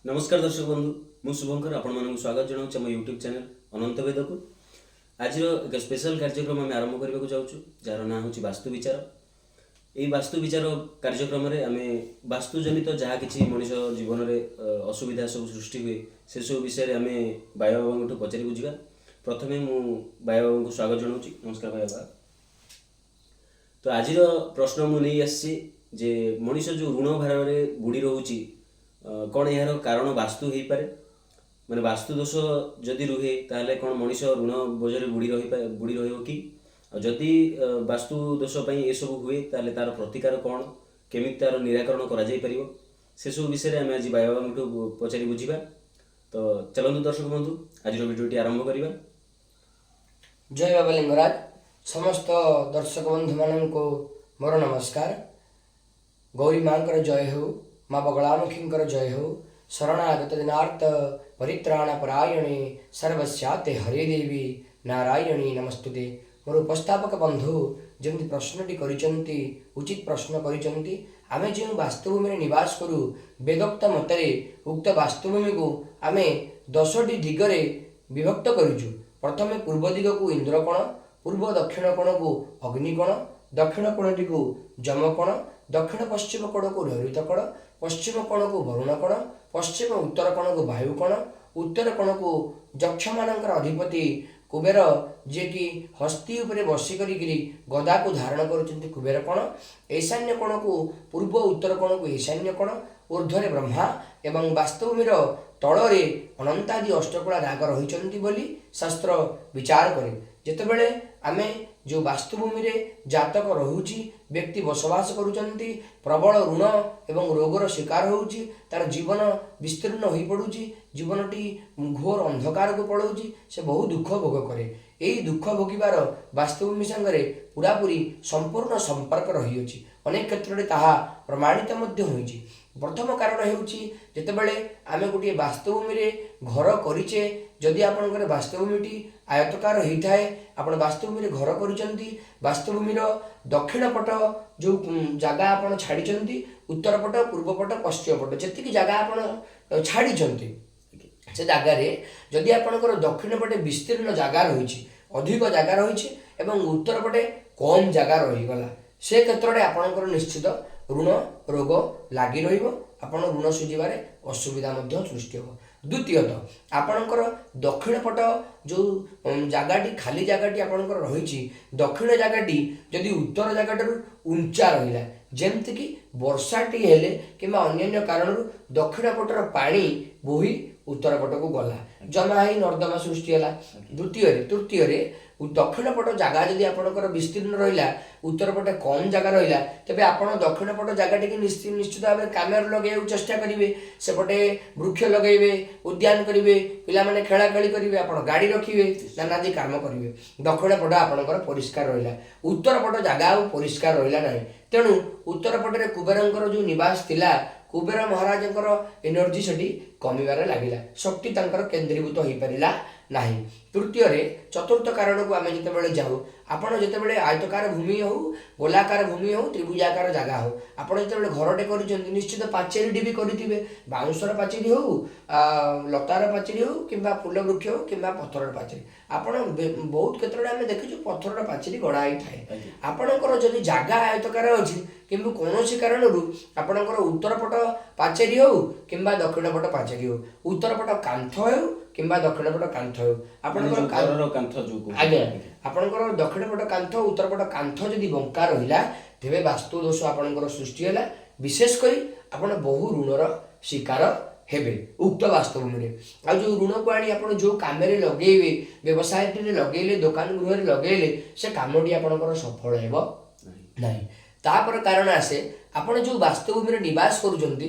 ନମସ୍କାର ଦର୍ଶକ ବନ୍ଧୁ, ମୁଁ ଶୁଭଙ୍କର ଆପଣମାନଙ୍କୁ ସ୍ୱାଗତ ଜଣାଉଛି ଆମ ୟୁଟ୍ୟୁବ୍ ଚ୍ୟାନେଲ୍ ଅନନ୍ତ ବେଦକୁ। ଆଜିର ଏକ ସ୍ପେଶାଲ କାର୍ଯ୍ୟକ୍ରମ ଆମେ ଆରମ୍ଭ କରିବାକୁ ଯାଉଛୁ, ଯାହାର ନାଁ ହେଉଛି ବାସ୍ତୁ ବିଚାର। ଏହି ବାସ୍ତୁ ବିଚାର କାର୍ଯ୍ୟକ୍ରମରେ ଆମେ ବାସ୍ତୁଜନିତ ଯାହା କିଛି ମଣିଷ ଜୀବନରେ ଅସୁବିଧା ସବୁ ସୃଷ୍ଟି ହୁଏ, ସେସବୁ ବିଷୟରେ ଆମେ ବାବାଙ୍କଠୁ ପଚାରି ବୁଝିବା। ପ୍ରଥମେ ମୁଁ ବାବାଙ୍କୁ ସ୍ୱାଗତ ଜଣାଉଛି। ନମସ୍କାର ବାବା। ତ ଆଜିର ପ୍ରଶ୍ନ ମୁଁ ନେଇ ଆସିଛି ଯେ ମଣିଷ ଯେଉଁ ଋଣ ଭାରରେ ବୁଡ଼ି ରହୁଛି, କ'ଣ ଏହାର କାରଣ ବାସ୍ତୁ ହେଇପାରେ? ମାନେ ବାସ୍ତୁ ଦୋଷ ଯଦି ରୁହେ, ତାହେଲେ କ'ଣ ମଣିଷ ଋଣ ବୋଝରେ ବୁଡ଼ି ରହିବ କି? ଆଉ ଯଦି ବାସ୍ତୁ ଦୋଷ ପାଇଁ ଏସବୁ ହୁଏ, ତାହେଲେ ତାର ପ୍ରତିକାର କ'ଣ, କେମିତି ତାର ନିରାକରଣ କରାଯାଇପାରିବ, ସେସବୁ ବିଷୟରେ ଆମେ ଆଜି ବାବାଙ୍କଠୁ ପଚାରି ବୁଝିବା। ତ ଚାଲନ୍ତୁ ଦର୍ଶକ ବନ୍ଧୁ, ଆଜିର ଭିଡ଼ିଓଟି ଆରମ୍ଭ କରିବା। ଜୟ ବାବା ଲିଙ୍ଗରାଜ। ସମସ୍ତ ଦର୍ଶକ ବନ୍ଧୁମାନଙ୍କୁ ମୋର ନମସ୍କାର। ଗୌରୀ ମାଙ୍କର ଜୟ ହେଉ, ମା ବଗଳାମୁଖୀଙ୍କର ଜୟ ହେଉ। ଶରଣାଗତ ଦୀନାର୍ତ୍ତ ପରିତ୍ରାଣ ପରାୟଣେ ସର୍ବସ୍ୟାତେ ହରେ ଦେବୀ ନାରାୟଣୀ ନମସ୍ତୁତେ। ମୋର ଉପସ୍ଥାପକ ବନ୍ଧୁ ଯେମିତି ପ୍ରଶ୍ନଟି କରିଛନ୍ତି, ଉଚିତ ପ୍ରଶ୍ନ କରିଛନ୍ତି। ଆମେ ଯେଉଁ ବାସ୍ତୁଭୂମିରେ ନିବାସ କରୁ, ବେଦୋକ୍ତ ମତରେ ଉକ୍ତ ବାସ୍ତୁଭୂମିକୁ ଆମେ 10ଟି ଦିଗରେ ବିଭକ୍ତ କରିଛୁ। ପ୍ରଥମେ ପୂର୍ବ ଦିଗକୁ ଇନ୍ଦ୍ରକୋଣ, ପୂର୍ବ ଦକ୍ଷିଣ କୋଣକୁ ଅଗ୍ନିକୋଣ, ଦକ୍ଷିଣ କୋଣଟିକୁ ଯମକୋଣ, ଦକ୍ଷିଣ ପଶ୍ଚିମ କୋଣକୁ ନୈଋତ କୋଣ, ପଶ୍ଚିମ କୋଣକୁ ବରୁଣ କୋଣ, ପଶ୍ଚିମ ଉତ୍ତର କୋଣକୁ ବାୟୁ କୋଣ, ଉତ୍ତର କୋଣକୁ ଯକ୍ଷମାନଙ୍କର ଅଧିପତି କୁବେର, ଯିଏକି ହସ୍ତି ଉପରେ ବସି କରିକିରି ଗଦାକୁ ଧାରଣ କରୁଛନ୍ତି, କୁବେର କୋଣ। ଈଶାନ୍ୟ କୋଣକୁ, ପୂର୍ବ ଉତ୍ତର କୋଣକୁ ଈଶାନ୍ୟ କୋଣ, ଉର୍ଦ୍ଧ୍ୱରେ ବ୍ରହ୍ମା ଏବଂ ବାସ୍ତୁଭୂମିର ତଳରେ ଅନନ୍ତାଦି ଅଷ୍ଟକଳା ନାଗ ରହିଛନ୍ତି ବୋଲି ଶାସ୍ତ୍ର ବିଚାର କରେ। ଯେତେବେଳେ ଆମେ ଯେଉଁ ବାସ୍ତୁଭୂମିରେ ଜାତକ ରହୁଛି, ବ୍ୟକ୍ତି ବସବାସ କରୁଛନ୍ତି, ପ୍ରବଳ ଋଣ ଏବଂ ରୋଗର ଶିକାର ହେଉଛି, ତାର ଜୀବନ ବିସ୍ତୀର୍ଣ୍ଣ ହୋଇପଡ଼ୁଛି, ଜୀବନଟି ଘୋର ଅନ୍ଧକାରକୁ ପଳାଉଛି, ସେ ବହୁ ଦୁଃଖ ଭୋଗ କରେ। ଏହି ଦୁଃଖ ଭୋଗିବାର ବାସ୍ତୁଭୂମି ସାଙ୍ଗରେ ପୁରାପୁରି ସମ୍ପୂର୍ଣ୍ଣ ସମ୍ପର୍କ ରହିଅଛି। ଅନେକ କ୍ଷେତ୍ରରେ ତାହା ପ୍ରମାଣିତ ମଧ୍ୟ ହୋଇଛି। ପ୍ରଥମ କାରଣ ହେଉଛି, ଯେତେବେଳେ ଆମେ ଗୋଟିଏ ବାସ୍ତୁଭୂମିରେ ଘର କରିଛେ, ଯଦି ଆପଣଙ୍କର ବାସ୍ତୁଭୂମିଟି ଆୟତକାର ହେଇଥାଏ, ଆପଣ ବାସ୍ତୁଭୂମିରେ ଘର କରିଛନ୍ତି, ବାସ୍ତୁଭୂମିର ଦକ୍ଷିଣ ପଟ ଯେଉଁ ଜାଗା ଆପଣ ଛାଡ଼ିଛନ୍ତି, ଉତ୍ତର ପଟ, ପୂର୍ବ ପଟ, ପଶ୍ଚିମ ପଟ, ଯେତିକି ଜାଗା ଆପଣ ଛାଡ଼ିଛନ୍ତି, ସେ ଜାଗାରେ ଯଦି ଆପଣଙ୍କର ଦକ୍ଷିଣ ପଟେ ବିସ୍ତୀର୍ଣ୍ଣ ଜାଗା ରହିଛି, ଅଧିକ ଜାଗା ରହିଛି ଏବଂ ଉତ୍ତର ପଟେ କମ୍ ଜାଗା ରହିଗଲା, ସେ କ୍ଷେତ୍ରରେ ଆପଣଙ୍କର ନିଶ୍ଚିତ ଋଣ ରୋଗ ଲାଗି ରହିବ। ଆପଣ ଋଣ ଶୁଝିବାରେ ଅସୁବିଧା ମଧ୍ୟ ସୃଷ୍ଟି ହେବ। ଦ୍ୱିତୀୟତଃ, ଆପଣଙ୍କର ଦକ୍ଷିଣ ପଟ ଯେଉଁ ଜାଗାଟି, ଖାଲି ଜାଗାଟି ଆପଣଙ୍କର ରହିଛି, ଦକ୍ଷିଣ ଜାଗାଟି ଯଦି ଉତ୍ତର ଜାଗାଠାରୁ ଉଞ୍ଚା ରହିଲା, ଯେମିତିକି ବର୍ଷାଟି ହେଲେ କିମ୍ବା ଅନ୍ୟାନ୍ୟ କାରଣରୁ ଦକ୍ଷିଣ ପଟର ପାଣି ବୋହି ଉତ୍ତର ପଟକୁ ଗଲା, ଜମା ହେଇ ନର୍ଦ୍ଦମା ସୃଷ୍ଟି ହେଲା। ଦ୍ୱିତୀୟରେ, ତୃତୀୟରେ, ଦକ୍ଷିଣ ପଟ ଜାଗା ଯଦି ଆପଣଙ୍କର ବିସ୍ତୀର୍ଣ୍ଣ ରହିଲା, ଉତ୍ତର ପଟେ କମ୍ ଜାଗା ରହିଲା, ତେବେ ଆପଣ ଦକ୍ଷିଣ ପଟ ଜାଗାଟିକି ନିଶ୍ଚିତ ଭାବରେ କାମରେ ଲଗେଇବାକୁ ଚେଷ୍ଟା କରିବେ। ସେପଟେ ବୃକ୍ଷ ଲଗେଇବେ, ଉଦ୍ୟାନ କରିବେ, ପିଲାମାନେ ଖେଳାଖେଳି କରିବେ, ଆପଣ ଗାଡ଼ି ରଖିବେ, ନାନାଦି କାମ କରିବେ। ଦକ୍ଷିଣ ପଟ ଆପଣଙ୍କର ପରିଷ୍କାର ରହିଲା, ଉତ୍ତର ପଟ ଜାଗା ଆଉ ପରିଷ୍କାର ରହିଲା ନାହିଁ। ତେଣୁ ଉତ୍ତର ପଟରେ କୁବେରଙ୍କର ଯେଉଁ ନିବାସ ଥିଲା, କୁବେର ମହାରାଜଙ୍କର ଏନର୍ଜି ସେଠି କମିବାରେ ଲାଗିଲା, ଶକ୍ତି ତାଙ୍କର କେନ୍ଦ୍ରୀଭୂତ ହୋଇପାରିଲା ନାହିଁ। ତୃତୀୟରେ, ଚତୁର୍ଥ କାରଣକୁ ଆମେ ଯେତେବେଳେ ଯାଉ, ଆପଣ ଯେତେବେଳେ ଆୟତକାର ଭୂମି ହେଉ, ଗୋଲାକାର ଭୂମି ହେଉ, ତ୍ରିଭୁଜାକାର ଜାଗା ହେଉ, ଆପଣ ଯେତେବେଳେ ଘରଟେ କରିଛନ୍ତି, ନିଶ୍ଚିତ ପାଚେରୀଟି ବି କରିଥିବେ। ବାଉଁଶର ପାଚେରୀ ହେଉ, ଲତାର ପାଚେରୀ ହେଉ, କିମ୍ବା ଫୁଲ ବୃକ୍ଷ ହେଉ, କିମ୍ବା ପଥରର ପାଚେରୀ, ଆପଣ ବହୁତ କ୍ଷେତ୍ରରେ ଆମେ ଦେଖିଛୁ ପଥରର ପାଚେରୀ ଗଢ଼ା ହେଇଥାଏ। ଆପଣଙ୍କର ଯଦି ଜାଗା ଆୟତକାର ଅଛି, କିନ୍ତୁ କୌଣସି କାରଣରୁ ଆପଣଙ୍କର ଉତ୍ତର ପଟ ପାଚେରୀ ହେଉ କିମ୍ବା ଦକ୍ଷିଣ ପଟ ପାଚେରୀ ହେଉ, ଉତ୍ତର ପଟ କାନ୍ଥ ହେଉ କିମ୍ବା ଦକ୍ଷିଣ ପଟ କାନ୍ଥ ହେଉ, ଆପଣଙ୍କର ଯୋଉ ଘରର କାନ୍ଥ ଯୋଉ କହୁଛନ୍ତି। ଆଜ୍ଞା, ଆପଣଙ୍କର ଦକ୍ଷିଣ ପଟ କାନ୍ଥ, ଉତ୍ତର ପଟ କାନ୍ଥ ଯଦି ବଙ୍କା ରହିଲା, ତେବେ ବାସ୍ତୁ ଦୋଷ ଆପଣଙ୍କର ସୃଷ୍ଟି ହେଲା। ବିଶେଷ କରି ଆପଣ ବହୁ ଋଣର ଶିକାର ହେବେ ଉକ୍ତ ବାସ୍ତୁଭୂମିରେ। ଆଉ ଯେଉଁ ଋଣକୁ ଆଣି ଆପଣ ଯେଉଁ କାମରେ ଲଗେଇବେ, ବ୍ୟବସାୟଟିରେ ଲଗେଇଲେ, ଦୋକାନ ଗୃହରେ ଲଗେଇଲେ, ସେ କାମଟି ଆପଣଙ୍କର ସଫଳ ହେବ ନାହିଁ। ତାପରେ କାରଣ ଆସେ, ଆପଣ ଯେଉଁ ବାସ୍ତୁଭୂମିରେ ନିବାସ କରୁଛନ୍ତି,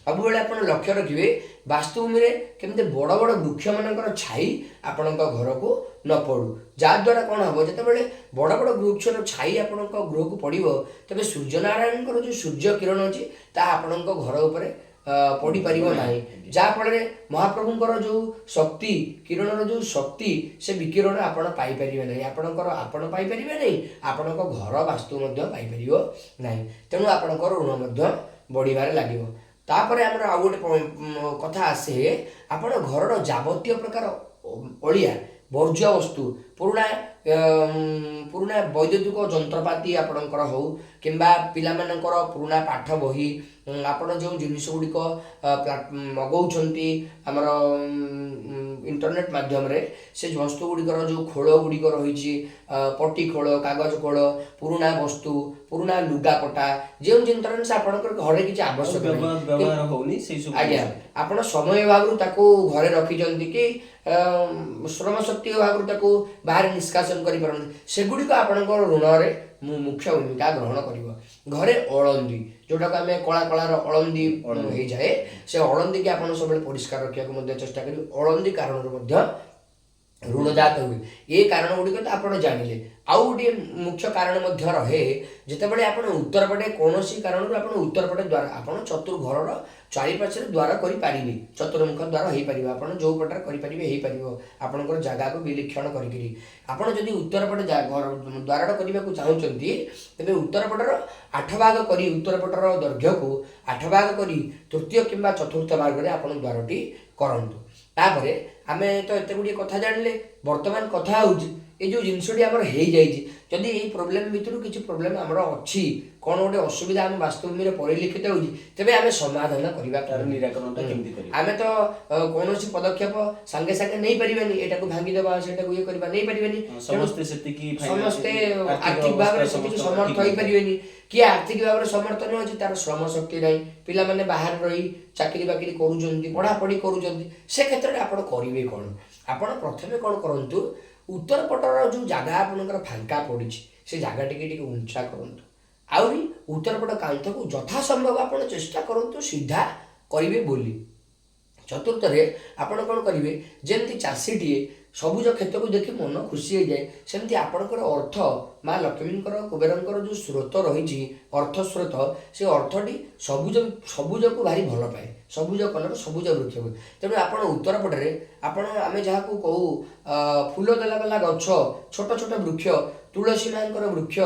ସବୁବେଳେ ଆପଣ ଲକ୍ଷ୍ୟ ରଖିବେ ବାସ୍ତୁଭୂମିରେ କେମିତି ବଡ଼ ବଡ଼ ବୃକ୍ଷମାନଙ୍କର ଛାଇ ଆପଣଙ୍କ ଘରକୁ ନ ପଡ଼ୁ। ଯାହାଦ୍ୱାରା କ'ଣ ହେବ, ଯେତେବେଳେ ବଡ଼ ବଡ଼ ବୃକ୍ଷର ଛାଇ ଆପଣଙ୍କ ଗୃହକୁ ପଡ଼ିବ, ତେବେ ସୂର୍ଯ୍ୟନାରାୟଣଙ୍କର ଯେଉଁ ସୂର୍ଯ୍ୟ କିରଣ ଅଛି, ତାହା ଆପଣଙ୍କ ଘର ଉପରେ ପଡ଼ିପାରିବ ନାହିଁ। ଯାହାଫଳରେ ମହାପ୍ରଭୁଙ୍କର ଯେଉଁ ଶକ୍ତି କିରଣର ଯେଉଁ ଶକ୍ତି, ସେ ବିକିରଣ ଆପଣ ପାଇପାରିବେ ନାହିଁ। ଆପଣଙ୍କର ଆପଣ ପାଇପାରିବେ ନାହିଁ, ଆପଣଙ୍କ ଘର ବାସ୍ତୁ ମଧ୍ୟ ପାଇପାରିବ ନାହିଁ। ତେଣୁ ଆପଣଙ୍କର ଋଣ ମଧ୍ୟ ବଢ଼ିବାରେ ଲାଗିବ। ତାପରେ ଆମର ଆଉ ଗୋଟେ କଥା ଆସେ, ଆପଣ ଘରର ଯାବତୀୟ ପ୍ରକାର ଅଳିଆ, ବର୍ଜ୍ୟ ବସ୍ତୁ, ପୁରୁଣା ପୁରୁଣା ବୈଦ୍ୟୁତିକ ଯନ୍ତ୍ରପାତି ଆପଣଙ୍କର ହଉ କିମ୍ବା ପିଲାମାନଙ୍କର ପୁରୁଣା ପାଠ ବହି, ଆପଣ ଯେଉଁ ଜିନିଷ ଗୁଡ଼ିକ ମଗଉଛନ୍ତି ଆମର ଇଣ୍ଟରନେଟ୍ ମାଧ୍ୟମରେ, ସେ ବସ୍ତୁ ଗୁଡ଼ିକର ଯେଉଁ ଖୋଳ ଗୁଡ଼ିକ ରହିଛି, ପଟି ଖୋଳ, କାଗଜ ଖୋଳ, ପୁରୁଣା ବସ୍ତୁ, ପୁରୁଣା ଲୁଗାପଟା, ଯେଉଁ ଜିନିଷ ଆପଣଙ୍କର ଘରେ କିଛି ଆବଶ୍ୟକ ନାହିଁ, ବ୍ୟବହାର ହଉନି ସେଇ ସବୁ ଆଜ୍ଞା, ଆପଣ ସମୟ ଅଭାବରୁ ତାକୁ ଘରେ ରଖିଛନ୍ତି କି ଶ୍ରମ ଶକ୍ତି ଅଭାବରୁ ତାକୁ ବାହାରେ ନିଷ୍କାସନ କରିପାରନ୍ତି, ସେଗୁଡ଼ିକ ଆପଣଙ୍କର ଋଣରେ ମୁଖ୍ୟ ଭୂମିକା ଗ୍ରହଣ କରିବ। ଘରେ ଅଳନ୍ଦି, ଯେଉଁଟାକୁ ଆମେ କଳା କଳାର ଅଳନ୍ଦି ହେଇଯାଏ, ସେ ଅଳନ୍ଦିକି ଆପଣ ସବୁବେଳେ ପରିଷ୍କାର ରଖିବାକୁ ମଧ୍ୟ ଚେଷ୍ଟା କରିବେ। ଅଳନ୍ଦି କାରଣରୁ ମଧ୍ୟ ଋଣଜାତ ହୁଏ। ଏ କାରଣ ଗୁଡ଼ିକ ତ ଆପଣ ଜାଣିଲେ। ଆଉ ଗୋଟିଏ ମୁଖ୍ୟ କାରଣ ମଧ୍ୟ ରହେ, ଯେତେବେଳେ ଆପଣ ଉତ୍ତର ପଟେ କୌଣସି କାରଣରୁ ଆପଣ ଉତ୍ତର ପଟେ ଦ୍ୱାର, ଆପଣ ଘରର ଚାରିପାର୍ଶ୍ୱରେ ଦ୍ୱାର କରିପାରିବେ, ଚତୁର୍ମୁଖ ଦ୍ୱାର ହେଇପାରିବ, ଆପଣ ଯେଉଁ ପଟରେ କରିପାରିବେ ହେଇପାରିବ, ଆପଣଙ୍କର ଜାଗାକୁ ବିଲକ୍ଷଣ କରିକିରି। ଆପଣ ଯଦି ଉତ୍ତର ପଟେ ଘର ଦ୍ୱାରଟା କରିବାକୁ ଚାହୁଁଛନ୍ତି, ତେବେ ଉତ୍ତର ପଟର 8 ଭାଗ କରି, ଉତ୍ତର ପଟର ଦୈର୍ଘ୍ୟକୁ 8 ଭାଗ କରି ତୃତୀୟ କିମ୍ବା ଚତୁର୍ଥ ଭାଗରେ ଆପଣ ଦ୍ୱାରଟି କରନ୍ତୁ। ତାପରେ ଆମେ ତ ଏତେ ଗୁଡ଼ିଏ କଥା ଜାଣିଲେ। ବର୍ତ୍ତମାନ କଥା ହେଉଛି, ଏଇ ଯେଉଁ ଜିନିଷଟି ଆମର ହେଇଯାଇଛି, ଯଦି ଏଇ ପ୍ରୋବ୍ଲେମ୍ ଭିତରୁ କିଛି ପ୍ରୋବ୍ଲେମ୍ ଆମର ଅଛି, କ'ଣ ଗୋଟେ ଅସୁବିଧା ଆମ ବାସ୍ତୁଭୂମିରେ ପରିଲକ୍ଷିତ ହେଉଛି, ତେବେ ଆମେ ସମାଧାନ କରିବା ତାର ନିରାକରଣଟା କେମିତି କରିବା? ଆମେ ତ କୌଣସି ପଦକ୍ଷେପ ସାଙ୍ଗେ ସାଙ୍ଗେ ନେଇପାରିବାନି, ଏଟାକୁ ଭାଙ୍ଗିଦେବା, ସେଇଟାକୁ ଇଏ କରିବା, ନେଇପାରିବାନି। ସମସ୍ତେ ସେତିକି ସମସ୍ତେ ଆର୍ଥିକ ଆର୍ଥିକ ଭାବରେ ଅବସ୍ଥା ସେତିକି ସମସ୍ତଙ୍କର ସମର୍ଥ ଠିକ ନଥାଏ। ହେଇପାରିବେନି। କିଏ ଆର୍ଥିକ ଭାବରେ ସମର୍ଥ ନ ଅଛି, ତାର ଶ୍ରମ ଶକ୍ତି ନାହିଁ, ପିଲାମାନେ ବାହାରେ ରହି ଚାକିରି ବାକିରି କରୁଛନ୍ତି, ପଢ଼ାପଢ଼ି କରୁଛନ୍ତି, ସେ କ୍ଷେତ୍ରରେ ଆପଣ କରିବେ କ'ଣ? ଆପଣ ପ୍ରଥମେ କ'ଣ କରନ୍ତୁ, ଉତ୍ତର ପଟର ଯେଉଁ ଜାଗା ଆପଣଙ୍କର ଫାଙ୍କା ପଡ଼ିଛି, ସେ ଜାଗା ଟିକେ ଟିକେ ଉଞ୍ଚା କରନ୍ତୁ। ଆହୁରି ଉତ୍ତର ପଟ କାନ୍ଥକୁ ଯଥାସମ୍ଭବ ଆପଣ ଚେଷ୍ଟା କରନ୍ତୁ ସିଧା କରିବେ ବୋଲି। ଚତୁର୍ଥରେ ଆପଣ କ'ଣ କରିବେ, ଯେମିତି ଚାଷୀଟିଏ ସବୁଜ କ୍ଷେତକୁ ଦେଖି ମନ ଖୁସି ହେଇଯାଏ, ସେମିତି ଆପଣଙ୍କର ଅର୍ଥ, ମା ଲକ୍ଷ୍ମୀଙ୍କର କୁବେରଙ୍କର ଯେଉଁ ସ୍ରୋତ ରହିଛି, ଅର୍ଥ ସ୍ରୋତ, ସେ ଅର୍ଥଟି ସବୁଜକୁ ଭାରି ଭଲ ପାଏ, ସବୁଜ କଲର, ସବୁଜ ବୃକ୍ଷକୁ। ତେଣୁ ଆପଣ ଉତ୍ତର ପଟରେ ଆପଣ ଆମେ ଯାହାକୁ କହୁ ଫୁଲ ଦେଲା ବାଲା ଗଛ, ଛୋଟ ଛୋଟ ବୃକ୍ଷ, ତୁଳସୀ ମାଙ୍କର ବୃକ୍ଷ,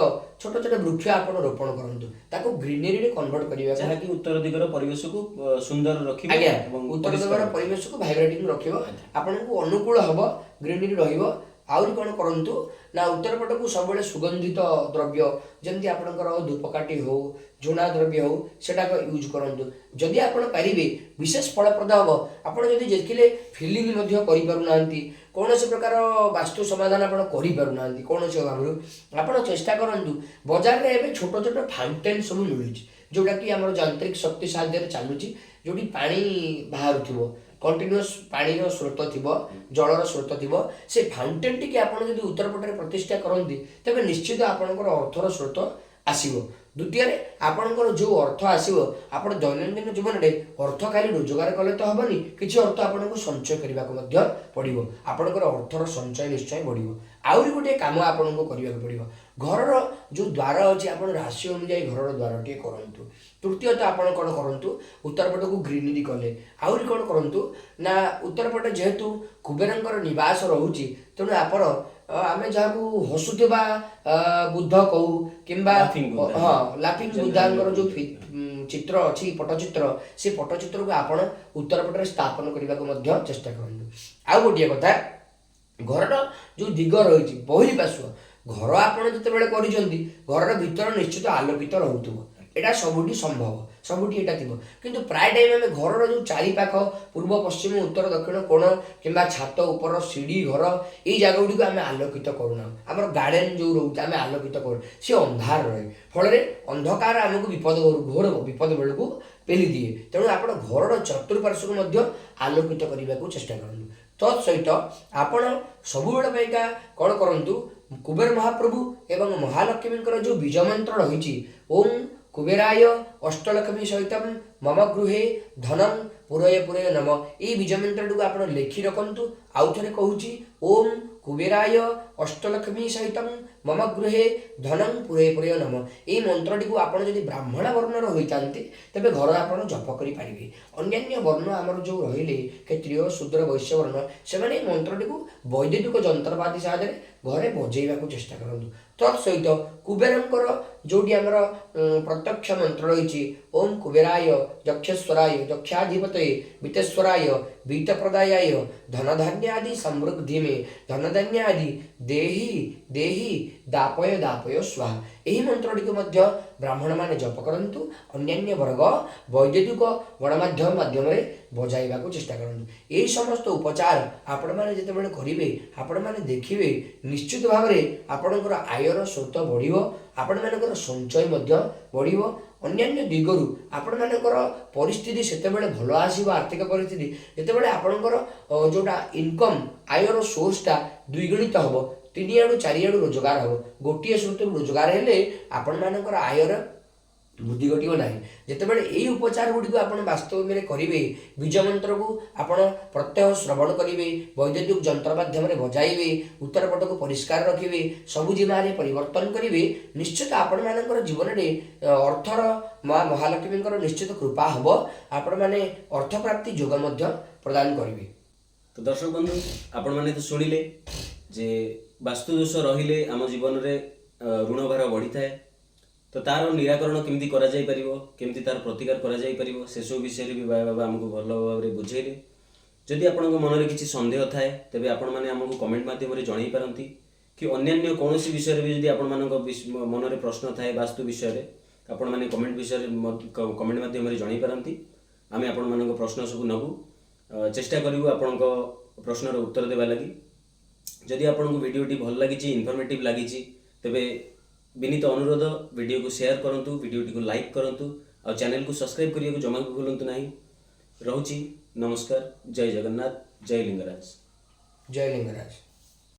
ଛୋଟ ଛୋଟ ବୃକ୍ଷ ଆପଣ ରୋପଣ କରନ୍ତୁ, ତାକୁ ଗ୍ରିନେରୀରେ କନଭର୍ଟ କରିବାକୁ, ଯାହାକି ଉତ୍ତର ଦିଗର ପରିବେଶକୁ ସୁନ୍ଦର ରଖିବ ଆଜ୍ଞା, ଏବଂ ଉତ୍ତର ପରିଷ୍କାର ଦିଗର ରଖିବ। ପରିବେଶକୁ ଭାଇବ୍ରେଟିଂ ରଖିବ, ଆପଣଙ୍କୁ ଅନୁକୂଳ ହବ, ଗ୍ରିନେରୀ ରହିବ। ଆହୁରି କ'ଣ କରନ୍ତୁ ନା, ଉତ୍ତର ପଟକୁ ସବୁବେଳେ ସୁଗନ୍ଧିତ ଦ୍ରବ୍ୟ, ଯେମିତି ଆପଣଙ୍କର ଧୂପକାଠି ହଉ, ଝୁଣା ଦ୍ରବ୍ୟ ହଉ, ସେଟାକ ୟୁଜ୍ କରନ୍ତୁ। ଯଦି ଆପଣ ପାରିବେ ବିଶେଷ ଫଳପ୍ରଦ ହବ। ଆପଣ ଯଦି ଦେଖିଲେ ଫିଲିଂ ମଧ୍ୟ କରିପାରୁନାହାନ୍ତି, କୌଣସି ପ୍ରକାର ବାସ୍ତୁ ସମାଧାନ ଆପଣ କରିପାରୁନାହାନ୍ତି କୌଣସି ଅଭାବରୁ, ଆପଣ ଚେଷ୍ଟା କରନ୍ତୁ, ବଜାରରେ ଏବେ ଛୋଟ ଛୋଟ ଫାଉଣ୍ଟେନ୍ ସବୁ ମିଳୁଛି, ଯେଉଁଟାକି ଆମର ଯାନ୍ତ୍ରିକ ଶକ୍ତି ସାହାଯ୍ୟରେ ଚାଲୁଛି, ଯେଉଁଠି ପାଣି ବାହାରୁଥିବ, କଣ୍ଟିନ୍ୟୁଅସ୍ ପାଣିର ସ୍ରୋତ ଥିବ, ଜଳର ସ୍ରୋତ ଥିବ, ସେ ଫାଉଣ୍ଟେନ୍ ଟିକେ ଆପଣ ଯଦି ଉତ୍ତର ପଟରେ ପ୍ରତିଷ୍ଠା କରନ୍ତି, ତେବେ ନିଶ୍ଚିତ ଆପଣଙ୍କର ଅର୍ଥର ସ୍ରୋତ ଆସିବ। ଦ୍ୱିତୀୟରେ ଆପଣଙ୍କର ଯେଉଁ ଅର୍ଥ ଆସିବ, ଆପଣ ଦୈନନ୍ଦିନ ଜୀବନରେ ଅର୍ଥ ଖାଲି ରୋଜଗାର କଲେ ତ ହେବନି, କିଛି ଅର୍ଥ ଆପଣଙ୍କୁ ସଞ୍ଚୟ କରିବାକୁ ମଧ୍ୟ ପଡ଼ିବ। ଆପଣଙ୍କର ଅର୍ଥର ସଞ୍ଚୟ ନିଶ୍ଚୟ ବଢ଼ିବ। ଆହୁରି ଗୋଟିଏ କାମ ଆପଣଙ୍କୁ କରିବାକୁ ପଡ଼ିବ, ଘରର ଯେଉଁ ଦ୍ୱାର ଅଛି, ଆପଣ ରାଶି ଅନୁଯାୟୀ ଘରର ଦ୍ୱାରଟିଏ କରନ୍ତୁ। ତୃତୀୟତଃ ଆପଣ କ'ଣ କରନ୍ତୁ, ଉତ୍ତର ପଟକୁ ଗ୍ରିନେରୀ କଲେ, ଆହୁରି କ'ଣ କରନ୍ତୁ ନା, ଉତ୍ତର ପଟେ ଯେହେତୁ କୁବେରଙ୍କର ନିବାସ ରହୁଛି, ତେଣୁ ଆପଣ ଆମେ ଯାହାକୁ ହସୁଥିବା ବୁଦ୍ଧ କହୁ କିମ୍ବା Laughing Buddha। ହଁ, ଲାଫିଂ ବୁଦ୍ଧାଙ୍କର ଯେଉଁ ଚିତ୍ର ଅଛି, ପଟ୍ଟଚିତ୍ର, ସେ ପଟ୍ଟଚିତ୍ରକୁ ଆପଣ ଉତ୍ତର ପଟରେ ସ୍ଥାପନ କରିବାକୁ ମଧ୍ୟ ଚେଷ୍ଟା କରନ୍ତୁ। ଆଉ ଗୋଟିଏ କଥା, ଘରର ଯେଉଁ ଦିଗ ରହିଛି ବହିର୍ପାର୍ଶ୍ୱ, ଘର ଆପଣ ଯେତେବେଳେ କରିଛନ୍ତି, ଘରର ଭିତର ନିଶ୍ଚିତ ଆଲୋକିତ ରହୁଥିବ, ଏଇଟା ସବୁଠି ସମ୍ଭବ, ସବୁଠି ଏଇଟା ଥିବ। କିନ୍ତୁ ପ୍ରାୟ ଟାଇମ୍ ଆମେ ଘରର ଯେଉଁ ଚାରିପାଖ ପୂର୍ବ, ପଶ୍ଚିମ, ଉତ୍ତର, ଦକ୍ଷିଣ କୋଣ କିମ୍ବା ଛାତ ଉପର ସିଢ଼ି ଘର, ଏଇ ଜାଗା ଗୁଡ଼ିକୁ ଆମେ ଆଲୋକିତ କରୁନାହୁଁ। ଆମର ଗାର୍ଡ଼େନ୍ ଯେଉଁ ରହୁଛି ଆମେ ଆଲୋକିତ କରୁ, ସେ ଅନ୍ଧାର ରହେ, ଫଳରେ ଅନ୍ଧକାର ଆମକୁ ବିପଦ, ଘୋର ବିପଦ ବେଳକୁ ପେଲି ଦିଏ। ତେଣୁ ଆପଣ ଘରର ଚତୁଃପାର୍ଶ୍ୱକୁ ମଧ୍ୟ ଆଲୋକିତ କରିବାକୁ ଚେଷ୍ଟା କରନ୍ତୁ। ତତ୍ ସହିତ ଆପଣ ସବୁବେଳେ ପାଇଁକା କ'ଣ କରନ୍ତୁ, କୁବେର ମହାପ୍ରଭୁ ଏବଂ ମହାଲକ୍ଷ୍ମୀଙ୍କର ଯେଉଁ ବୀଜ ମନ୍ତ୍ର ରହିଛି, ଓಂ କୁବେରାୟ ଅଷ୍ଟଲକ୍ଷ୍ମୀ ସହିତಂ ମମ ଗୃହେ ଧନଂ ପୁରୟ ପୁରୟ ନମ, ଏଇ ବୀଜ ମନ୍ତ୍ରଟିକୁ ଆପଣ ଲେଖି ରଖନ୍ତୁ। ଆଉ ଥରେ କହୁଛି, ଓಂ କୁବେରାୟ ଅଷ୍ଟଲକ୍ଷ୍ମୀ ସହିତଂ ମମ ଗୃହେ ଧନଂ ପୁରେ ପୁରେ ନମ। ଏଇ ମନ୍ତ୍ରଟିକୁ ଆପଣ ଯଦି ବ୍ରାହ୍ମଣ ବର୍ଣ୍ଣର ହୋଇଥାନ୍ତି, ତେବେ ଘର ଆପଣ ଜପ କରିପାରିବେ। ଅନ୍ୟାନ୍ୟ ବର୍ଣ୍ଣ ଆମର ଯେଉଁ ରହିଲେ, କ୍ଷତ୍ରିୟ, ଶୂଦ୍ର, ବୈଶ୍ୟ ବର୍ଣ୍ଣ, ସେମାନେ ଏଇ ମନ୍ତ୍ରଟିକୁ ବୈଦ୍ୟୁତିକ ଯନ୍ତ୍ରପାତି ସାହାଯ୍ୟରେ ଘରେ ବଜେଇବାକୁ ଚେଷ୍ଟା କରନ୍ତୁ। ତତ୍ ସହିତ କୁବେରଙ୍କର ଯେଉଁଠି ଆମର ପ୍ରତ୍ୟକ୍ଷ ମନ୍ତ୍ର ରହିଛି, ଓମ୍ କୁବେରାୟ ଯକ୍ଷେଶ୍ୱରାୟ ଯକ୍ଷାଧିପତୟେ ବିତେଶ୍ୱରାୟ ବିତ୍ତପ୍ରଦାୟାୟ ଧନଧାନ୍ୟାଦି ସମୃଦ୍ଧି ମେ ଧନଧାନ୍ୟାଦି ଦେହି ଦେହି ଦାପୟ ଦାପୟ ସ୍ୱାହା। ଏହି ମନ୍ତ୍ରଟିକୁ ମଧ୍ୟ ବ୍ରାହ୍ମଣମାନେ ଜପ କରନ୍ତୁ। ଅନ୍ୟାନ୍ୟ ବର୍ଗ ବୈଦ୍ୟୁତିକ ଗଣମାଧ୍ୟମ ମାଧ୍ୟମରେ ବଜାଇବାକୁ ଚେଷ୍ଟା କରନ୍ତୁ। ଏହି ସମସ୍ତ ଉପଚାର ଆପଣମାନେ ଯେତେବେଳେ କରିବେ, ଆପଣମାନେ ଦେଖିବେ ନିଶ୍ଚିତ ଭାବରେ ଆପଣଙ୍କର ଆୟର ସ୍ରୋତ ବଢ଼ିବ, ଆପଣମାନଙ୍କର ସଞ୍ଚୟ ମଧ୍ୟ ବଢ଼ିବ। ଅନ୍ୟାନ୍ୟ ଦିଗରୁ ଆପଣମାନଙ୍କର ପରିସ୍ଥିତି ସେତେବେଳେ ଭଲ ଆସିବ, ଆର୍ଥିକ ପରିସ୍ଥିତି, ଯେତେବେଳେ ଆପଣଙ୍କର ଯେଉଁଟା ଇନକମ୍, ଆୟର ସୋର୍ସଟା ଦ୍ୱିଗୁଣିତ ହେବ, ତିନିଆଡ଼ୁ ଚାରିଆଡ଼ୁ ରୋଜଗାର ହେବ। ଗୋଟିଏ ସ୍ରୋତରୁ ରୋଜଗାର ହେଲେ ଆପଣମାନଙ୍କର ଆୟର ବୃଦ୍ଧି ଘଟିବ ନାହିଁ। ଯେତେବେଳେ ଏଇ ଉପଚାର ଗୁଡ଼ିକୁ ଆପଣ ବାସ୍ତବରେ କରିବେ, ବୀଜ ମନ୍ତ୍ରକୁ ଆପଣ ପ୍ରତ୍ୟହ ଶ୍ରବଣ କରିବେ, ବୈଦ୍ୟୁତିକ ଯନ୍ତ୍ର ମାଧ୍ୟମରେ ବଜାଇବେ, ଉତ୍ତର ପଟକୁ ପରିଷ୍କାର ରଖିବେ, ସବୁଜିମାରେ ପରିବର୍ତ୍ତନ କରିବେ, ନିଶ୍ଚିତ ଆପଣମାନଙ୍କର ଜୀବନରେ ଅର୍ଥର ମା ମହାଲକ୍ଷ୍ମୀଙ୍କର ନିଶ୍ଚିତ କୃପା ହେବ। ଆପଣମାନେ ଅର୍ଥପ୍ରାପ୍ତି ଯୋଗ ମଧ୍ୟ ପ୍ରଦାନ କରିବେ। ତ ଦର୍ଶକ ବନ୍ଧୁ, ଆପଣମାନେ ତ ଶୁଣିଲେ ଯେ ବାସ୍ତୁଦୋଷ ରହିଲେ ଆମ ଜୀବନରେ ଋଣଭାର ବଢ଼ିଥାଏ। ତ ତାର ନିରାକରଣ କେମିତି କରାଯାଇପାରିବ, କେମିତି ତାର ପ୍ରତିକାର କରାଯାଇପାରିବ, ସେସବୁ ବିଷୟରେ ବି ବାବା ଆମକୁ ଭଲ ଭାବରେ ବୁଝେଇଲେ। ଯଦି ଆପଣଙ୍କ ମନରେ କିଛି ସନ୍ଦେହ ଥାଏ, ତେବେ ଆପଣମାନେ ଆମକୁ କମେଣ୍ଟ ମାଧ୍ୟମରେ ଜଣାଇ ପାରନ୍ତି କି ଅନ୍ୟାନ୍ୟ କୌଣସି ବିଷୟରେ ବି ଯଦି ଆପଣମାନଙ୍କ ମନରେ ପ୍ରଶ୍ନ ଥାଏ ବାସ୍ତୁ ବିଷୟରେ, ଆପଣମାନେ କମେଣ୍ଟ ମାଧ୍ୟମରେ ଜଣାଇ ପାରନ୍ତି। ଆମେ ଆପଣମାନଙ୍କ ପ୍ରଶ୍ନ ସବୁ ନେବୁ, ଚେଷ୍ଟା କରିବୁ ଆପଣଙ୍କ ପ୍ରଶ୍ନର ଉତ୍ତର ଦେବା ଲାଗି। ଯଦି ଆପଣଙ୍କୁ ଭିଡ଼ିଓଟି ଭଲ ଲାଗିଛି, ଇନଫର୍ମେଟିଭ୍ ଲାଗିଛି, ତେବେ ବିନୀତ ଅନୁରୋଧ, ଭିଡ଼ିଓକୁ ସେୟାର କରନ୍ତୁ, ଭିଡ଼ିଓଟିକୁ ଲାଇକ୍ କରନ୍ତୁ ଆଉ ଚ୍ୟାନେଲକୁ ସବସ୍କ୍ରାଇବ୍ କରିବାକୁ ଜମା ବି ଭୁଲନ୍ତୁ ନାହିଁ। ରହୁଛି, ନମସ୍କାର, ଜୟ ଜଗନ୍ନାଥ, ଜୟ ଲିଙ୍ଗରାଜ। ଜୟ ଲିଙ୍ଗରାଜ।